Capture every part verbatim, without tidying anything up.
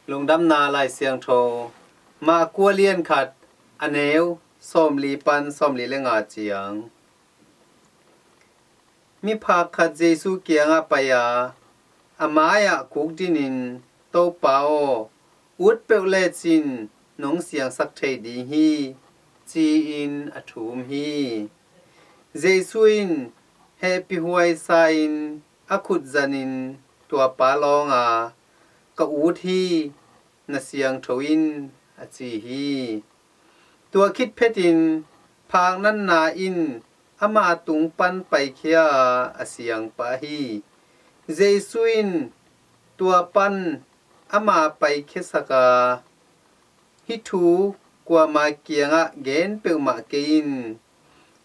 Lungdamna Lai Siangtho, Mark a lian khat, a neu sawmli pan sawmli le nga ciang. Miphak khat Jesu kiangah pai a, a mai-ah kuk dinin, "Topa aw, ut peuh lecin nong siangsak thei ding hi," ci-in a thum hi. Jesu in hehpihhuai sa-in a khut zanin tua pa lawng a, "Ka ut hi, na siangtho in," a ci hi. Tua khit phetin phak natna in ama tung pan paikhia a, a siang pah hi. Jesu in tua pan ama paikhiasak a, "Hih thu kuama kiangah gen peuhmah kei in.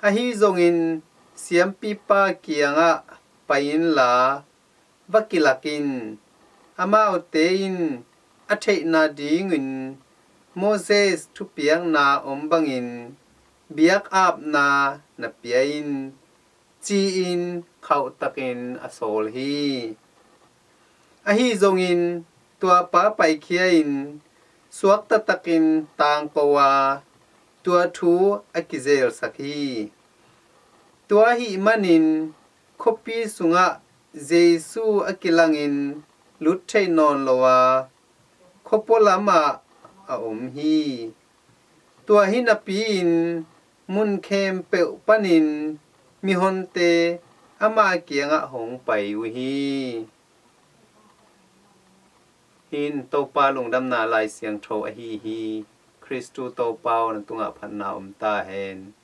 Ahi zongin siampipa kiangah pai inla, va kilak in, amaute in a theihna dingin Moses thupiakna om bangin biakapna na pia in," ci-in khauhtakin a sawl hi. Ahi zongin tua pa paikhia-in suakta takin tangko a, tua thu a kizelsak hi. Tua ahih manin khuapi sungah Jesu a kilangin lut theih nawn lo a, khuapua lamah a om hi. Tua hi napi-in mun khempeuh panin mihonte ama kiangah hong pai uh hi. Hih in Topa Lungdamna Lai Siangtho ahi hi. Khristu Topa aw, na tungah phatna om ta hen.